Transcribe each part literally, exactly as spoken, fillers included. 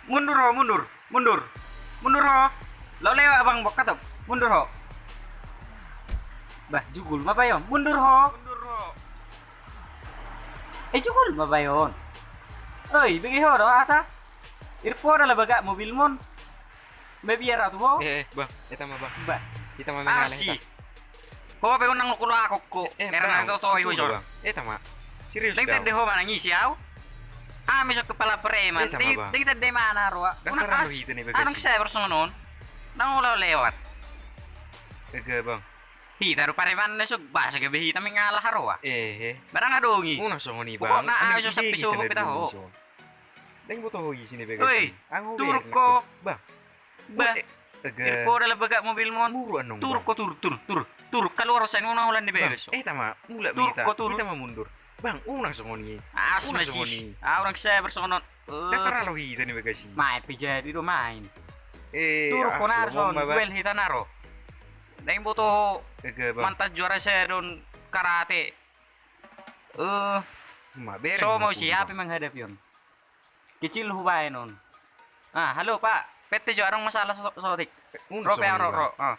Mundur ho, mundur, mundur. Mundur ho. Laho lewat abang bokka top. Mundur ho. Bah, jugul ma bayo. Mundur ho. Eh, jugul ma bayo on. Oi, bege ho do hata. Irpo da la bagak mobilmon. Mabiar au tu ho. Eh, eh, bang, eta ma bang. Bah. Hita ma mengaleh. Ho pe unang lo kula kokko. Eh, erang bang, toto i ho jor. Eta ma. Serius. Deng tende ho manang isi au. Ami so kepala preman. Deng tende mana roa. Unang hita ni bagasi. Anong saya bersongon on. Nang ula lewat. Ega bang. Hita do pareman na so basa gabe hita mengalah roa. Eh, eh. Barang adongi. Unang songon i bang. Pokokna au so sapi so ho peta ho. Deng boto ho isi ni bagasi. Oi, turuk ko. Bang. Bah. Irpo da la bagak mobilmon. Turuk ko, turuk, turuk, turuk. Turuk, kaluar ho sian unang holan ni bagasi. Eta ma, mulak hita. Turuk ko, turuk. Hita ma mundur. Bang, unang songon i. As masi. Au unang sabar songon on. Dang taralo hita ni bagasi. Main pe jadi do main. Turuk ko na ro son, duel hita na ro. Deng boto ho. Mantan juara sadon karate. Eh. So mau siap menghadapi on. Kecil hubaen on. Ah, halo Pak. Pette jo adong masalah so-, sotik. Ro pe au ro, ro. Ah.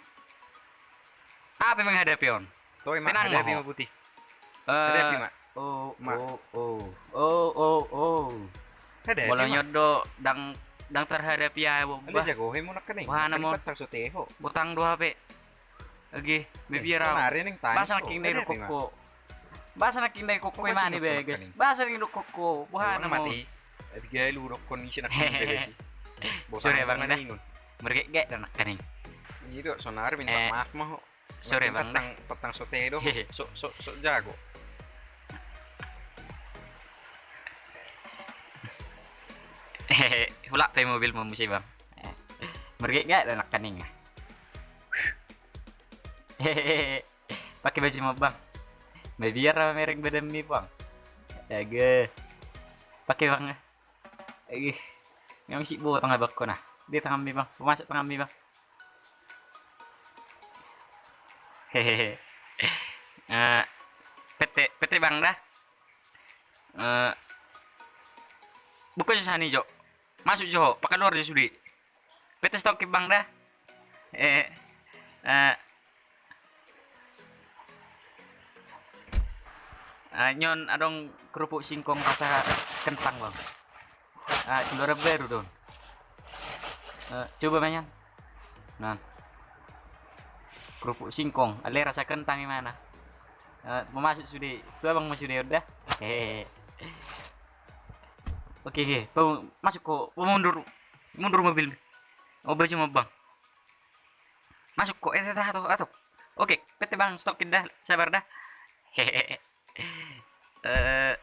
Ape menghadapi on? Tenang ma ho. Hadapi ma. Oh, oh, oh. Oh, oh, oh. Molo nyot do dang, dang terhadapi au. Bah. Boha na mon. Botang do hape. Age, mabiar au. Basa nangkin dai dokkon ho. Basa nangkin dai dokkon ho i ma ni bagas. Basa nangkin dokkon ho. Boha na ma. Mati. Abigail dokkon isi nangkin bagas i. Sore bang da. Mergek-gek da nangkin. Itu sonari minta maaf ma ho. Sore bang da. Patang sote do. So, so, so jago. Hulak pe mobilmu muse bang. Mergek-gek da nangkin. Pake baju ma bang. Mabiar ma mereng badanmi bang. Ege. Pake bang. Ege. Memang si botang abangkon ah. Dia tanganmi bang. Masuk tanganmi bang. Hehehe. Eh, pete, pete bang da. Eh, buka susah ni jo. Masuk jo ho, pakaluar jo sude. Pete stok bang da. Eh, eh. Eh, nion adong kerupuk singkong rasa kentang bang. Eh, keluaran baru don. Eh, coba ma nian. Nah. Kerupuk singkong, ale rasa kentang imana. Eh, mau masuk sude. Tu abang ma sude on da. Hehehe. Oke, oke. Masuk ho, mundur. Mundur mobil. Oh, baju ma bang. Masuk ho, eh, eh, eh, atop, atop. Oke, pete bang, stok da, sabar da. Hehehe. Eh.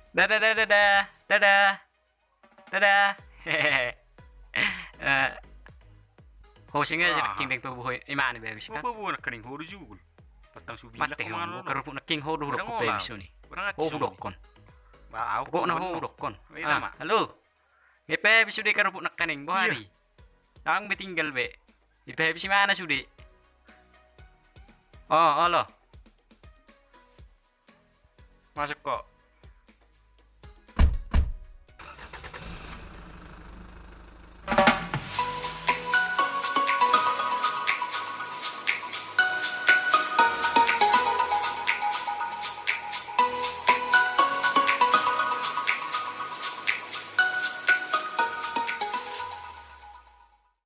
Dadah, dadah, dadah, dadah. Dadah. Eh, ho singa jadi king deng pabuho imana be bisa kan? Pabuho nangkin ho do jugul. Patang subilak. Mate ho, karupuk nangkin ho do dokkon pe bisa ni. Ho dokkon. Pokokna ho dokkon. Halo. Ipe bisa di karupuk nangkin boha ni. Nang be tinggal be. Ipe bisa mana sude. Oh, olo. Masuk ho.